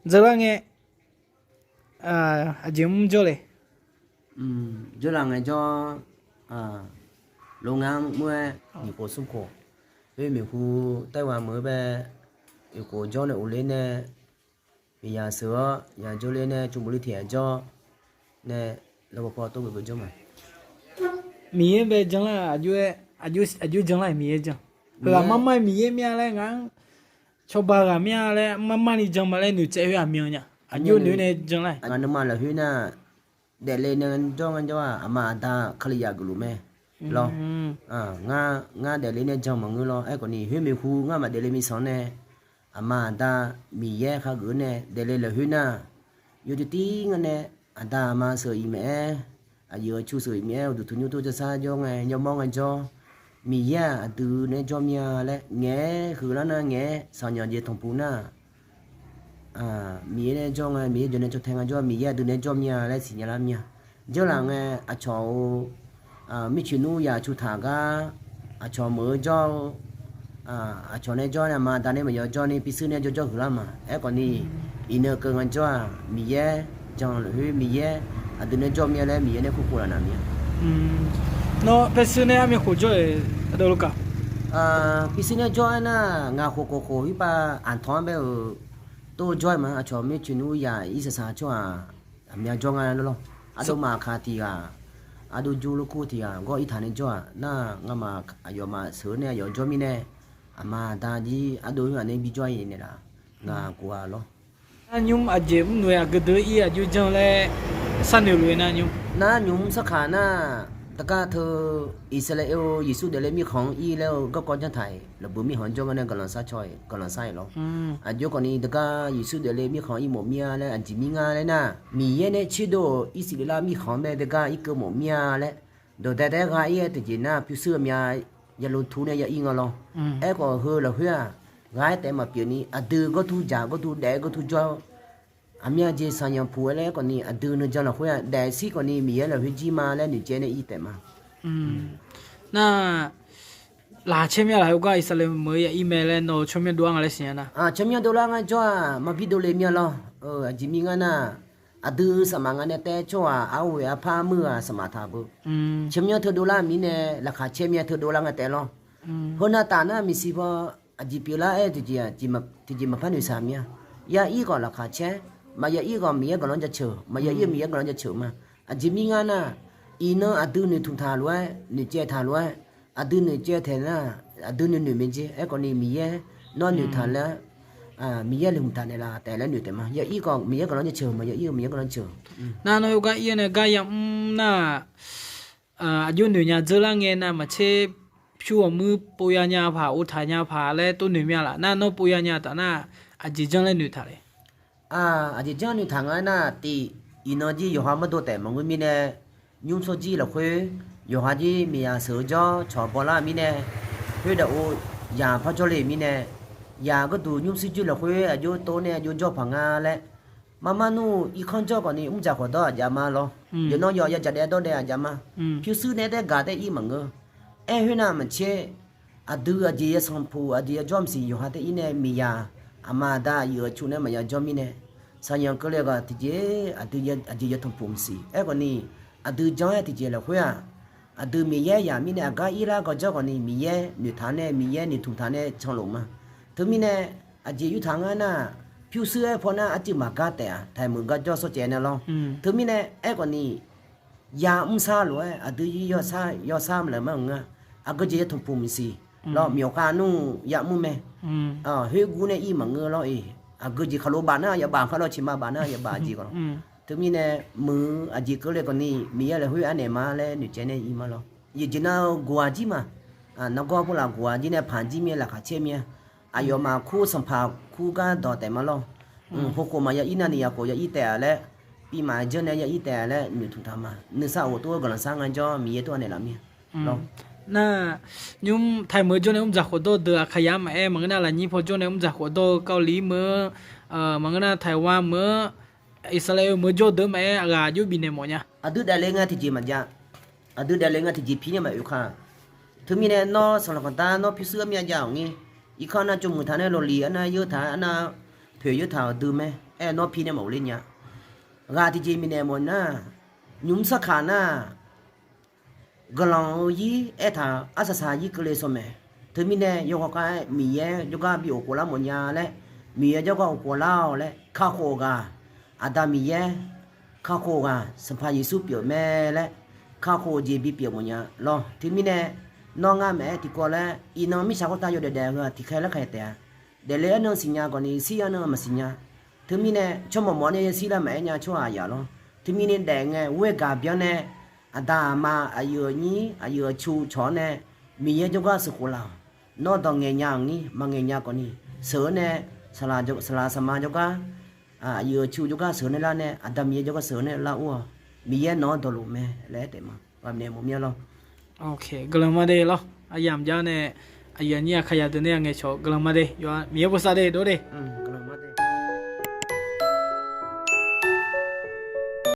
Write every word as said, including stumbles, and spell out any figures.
Dzeur lar ngae, aqjeq mr jawr le. Dzeur lar ngae jawr, lo ngar mr-aer nyiq khof smr khof, oer maeqhu taerwa meuq-eu bae, oeq khof jawr nae of ler nae, miqyaq sheuq-awr yaq jawr ler nae tsov bof ler tiq yaq jawr nae, lawr paw paw tov geuf geuf jawr ma. Miqyaer bae jan lar, aqjox jan lar-iq Miqyaer jan. Heughaq marmar-iq Miqyaer mir-a laer ngaq-anr cawba ghaq mir-a laer marmar ni jan ma laer noeqtsaev khoer-aq myan nya. Aqjox noeq nae jan lar-iq. Ngaq nuima lafkhoer nar, daefle nae jawr ngar jawr-aq, aqma aqda Kalizaq geufluf mae lawr. Ngar daefle nae jan maqngeur lawr. Aerkhawf ni khoer maeqhu ngar maqdaefle misanq nae, aqma aqda Miqyaer khageuf nae daefle lafkhoer nar, yawduq tir ngar nae aqda aqma sheuq-iq maeq-aer, aqyuif aqtsu sheuq-iq maeq-aer uqduq tanqnymr tov jawrsar jawr ngae, yawmawr ngae jawr, Miqyaer-aq aqdui nae jawr mir-a laer ngaeq-aer huiqlar nar ngaeq-aer shaqnyanq jeq tanqpuq nar, Miqyaer nae jawr ngae, Miqyaer jawq nae caw tae ngae jawr, Miqyaer aqdui nae jawr mir-a laer siqnya lar mir-a. Jawrlaf ngae aqcawq-euq mircoeq nmr yaq cu taq gar, aqcawq meuq-eu jawr-eu, aqcawq nae jawr nae aqma aqda nae maqya jawr ni pirshuir nae jawr jawr huiqlar ma. Aerkhawf ni iqnan keuv ngae jawr-aq, Miqyaer jan lafkhoer Miqyaer aqdui nae jawr mir-a laer Miqyaer nae kurkhof laf naq mir-a. Nawr pirshuir nae armyav khof jawr-euq aqdui lo kaq? Pirshuir nae jawr-aer nar, ngaq khof khof khof khoerpav aqtanq-anr bae-euq tov jawr-aer ma. Aqcawq mircoeq nmr yaq irsaq saq tsawrhaq aqmyav jawr ngar lawr. Ardov maqkaq tiq ghaq, ardov jur lorkur tiq ghaq gawr irtaq nae jawr-aq nar, ngamaf aqyawfmaf sheuq-eu nae aqyawf jawr mirnae, aqma aqda jir ardov khoerghaq nae bijawr-aer naeqlaf, ngaq khof-a lawr. Nar nymr aqjeq mrnoeq-aer aqgeu deuq-ir aqjox jan laer sharnoeq luf-eu nar nymr. Nar nymq mr sarkaq nar, teugar teu Irsaqleqlav-eu Yeqsur daefle mirkhanq-anr ir laer-eu garkawv janr taq-iq lafbui mirkhanq jawr ngar nae guiqlanq shar caw-iq guiqlanq shar-iq lawr. Aqjox khawf ni teugar Yeqsur daefle mirkhanq ir mawf mir-a laer aqjeq mir ngar laer nar, Miqyaer nae tserdov-euq Irsaqleqlav mirkhanq-anr bae teugar irkeuv mawf mir-a laer dawqdae taef-aer gha ir-aer tiqjeq nar pyurshuir aqmyav yalov tur nae ya ir nga lawr. Aerkhawf heu lafkhoer-aq, gha-aer taef-aer maqpyeuf ni aqdui gawrtur dzaq gawrtur daef-aer gawrtur jawr-eu aqmyav jeq saqyanq puq-aer laer khawf ni aqdui nuijan lafkhoer-aq daefshir khawf ni Miqyaer lafkhoer jir ma laer noeqcaev nae ir taef ma. Nar laqkhaq caer mya laf heugar Irsaqleqlav meuq-eu ya ir mae laer nawq-eu tsawrmyanr dovlar nga laer siqnya nar. Tsawrmyanr dovlar ngar jawr-aq maqbi dovle mya lawr. Aqjeq mir ngar nar, aqdui saqmaf nga nae taef-aer tsawrhaq arghof-aer arpar muir-aq saqmaf taq beu. Tsawrmyanr teu dovlar mirnae laqkhaq caer mya teu dovlar nga taef lawr. Heu nav taf nar maqsiq paw aqjeq pyeuflar-aer tiqjeq maqpar noeqshaq mir-a. Ya ir khawf laqkhaq caer, maqya ir khawf Miqyaer guiqlanq jaceuq, maqya ir-eu Miqyaer guiqlanq jaceuq ma. Aqjeq mir ngar nar, iqnan aqdui noeqtmq taq lof-aer noeqcaev taq lof-aer, aqdui noeqcaev taeq nar, aqdui noeqnoeq mae jer. Aerkhawf ni Miqyaer nawr noeqtaq laer, Miqyaer noeqtmq taq naeqlaf taef laer noeq taef ma. Ya ir khawf Miqyaer guiqlanq jaceuq, maqya ir-eu Miqyaer guiqlanq jaceuq. Nar nawr heugar ir-eu nae gar yamr nar, aqjox noeq nya dzeur lar ngae navmaqtser pyur ghawqmuir pov ya nya paq, ov taq nya paq laer tov noeq mya laf. Nar nawr pov ya nya taf nar, aqjeq janr laer noeq taq le. Aqjeq janr noeqtaq nga aernar, tiq, iqnan jir yawqha mawrdov taef maqngeur mirnae, nymr tsawrjir lafkhoer yawqha jir miqyaq sheuq-eu jawr cawq bawlar mirnae, khoerdaq-o yaq par jawrle mirnae, yaq gharduq nymr shirjuir lafkhoer aqjox tov nae aqjox jawr paq nga laer, marmar nmr irkanr jawr khawf ni mrdzaq khawqdawr aqjav ma lawr. Yawqnan yawq yadzaq daef dawr daef aqjav ma. Pyurshuir nae taef gaq taef ir maqngeur. Aer khoernav maqtser, aqdui aqjeq yasanqpuq aqjeq yajawr maqsiq yawqha taef ir nae miqyaq aqma aqda aqyuif aqtsu nae maqya jawr mirnae, saqyanq keuvle ghaq tiqjeq aqdui aqjeq yatanqpuq maqsiq. Aerkhawf ni, aqdui janr-aer tiqjeq lafkhoer-aq, aqdui Miqyaer yaq mirnae aqgar irlar gawqjawr khawf ni Miqyaer noeqtaq nae Miqyaer noeqtmq taq nae canluf ma. Teumirnae, aqjeq yurtaq ngar nar, pyurshuir-aer paw nar arcuiv maqgar taef-aq, taqmuiq gar jawr sawrcaev nae lawr. Teumirnae aerkhawf ni, ya mrsar lof-aer aqdui yawsar maqlaeq mar-euq nga. Aqgeujeq yatanqpuq maqsiq lawr, myawqkhav nmr yamr mae. Khoergur nae ir maqngeur lawr-iq, aqgeujeq khaqlo baf nar yabaf, khaqlo ciqma baf nar yabaf jeq khawf. Teumirnae, muiq-eu aqjeq keuvle khawf ni Miqyaer lafkhoer arnaeq ma laer noeqcaev nae ir ma lawr. Yawqjeq nar-eu guq-aq jir ma. Nargawr pov laf guq-aq jir nae paq jir mir-aer laqkhaq caer mir-a. Aqyawfmaf kur sanqpaq kur gar dawq taef ma lawr. Hokhof maqya ir nar ni yaqkhof ya ir taef-a laer, pimaf janr nae ya ir taef-a laer noeqtmq taq ma. Nuisar of tov-aer guiqlanq sar ngar jawr Miqyaer tov-aer naeqlaf mir-a. Nar, nymr taqmuiq jawr nae mrdzaq khawf dawr-eu deuq Aqkaqyaq maqaer, maqngeur nar Lafnyir paw jawr nae mrdzaq khawf dawr-eu Kavli meuq-eu, maqngeur nar Taiwan meuq-eu, Irsaqlaeq-eu meuq jawr deuq maqaer, aqghaq aqjox bifnaeq mawf nya. Aqdui daefle ngae tiqjeq maqjav. Aqdui daefle ngae tiqjeq pi nya maqoe kar. Teumirnae nawr sanqlanq khanqda nawr pyurshuir armyav jav-awq ngir. Irkanr arnav tsov muiq taq nae lawqliq arnav yeur taq arnav poeq yaertaq-euq dui mae. Aer nawr pi nae maqghofler nya. Ghaq tiqjeq miqnaeq mawf nar, nymq mr sarkaq nar, guiqlanq-eu ir aertaq-euq arsaq saq ir keuvle sawq mae. Teumirnae yawkawv kar-aer Miqyaer jawrgar bi of khof lar mawf nya laer, Miqyaer jawrgar of khof lar-awq laer kakhof-eu ghaq, Aqda Miqyaer kakhof-eu ghaq, Sanqpaq Yeqsur pyeuf mae laer kakhof-eu jeq bipyeuf mawf nya lawr. Teumirnae nawr ngar maeq-aer tiqkawv laer iqnan mirtsaq khoertav yawdaef daef-eu heu-aq tiqkhaeq laer khaeq taef-a. Daefle-aer nan siqnya khawfni, shir-aer nan maqsiq nya. Teumirnae tsawrmawq mawf-awr nae yashir lar maqaer nya tsawrhaq yaf lawr. Teumirnae daef ngae ghoer-eu gaq byanr nae, aqda aqma, aqyuif aqnyir, aqyuif aqtsu cawq-awr nae Miqyaer jawrgar sheuqkhof laf-awq. Nawr dawq ngaeq nya-euq ngir maqngaeq nya khawfni, sheuq-eu nae saqlaq saqma jawrgar, aqyuif aqtsu jawrgar sheuq-eu nae lar nae, Aqda Miqyaer jawrgar sheuq-eu nae lar ur-awq. Miqyaer nawq-anr dawqluf mae laer aer taef ma. Ghaqnaeq mawf mir-a lawr. Guiqlanq ma de lawr. Aqyamq jar nae aqyuif aqnyir aqkaqyaq deuq nae ngaeqcawq guiqlanq ma de. Yawqha Miqyaer bosav de dov de.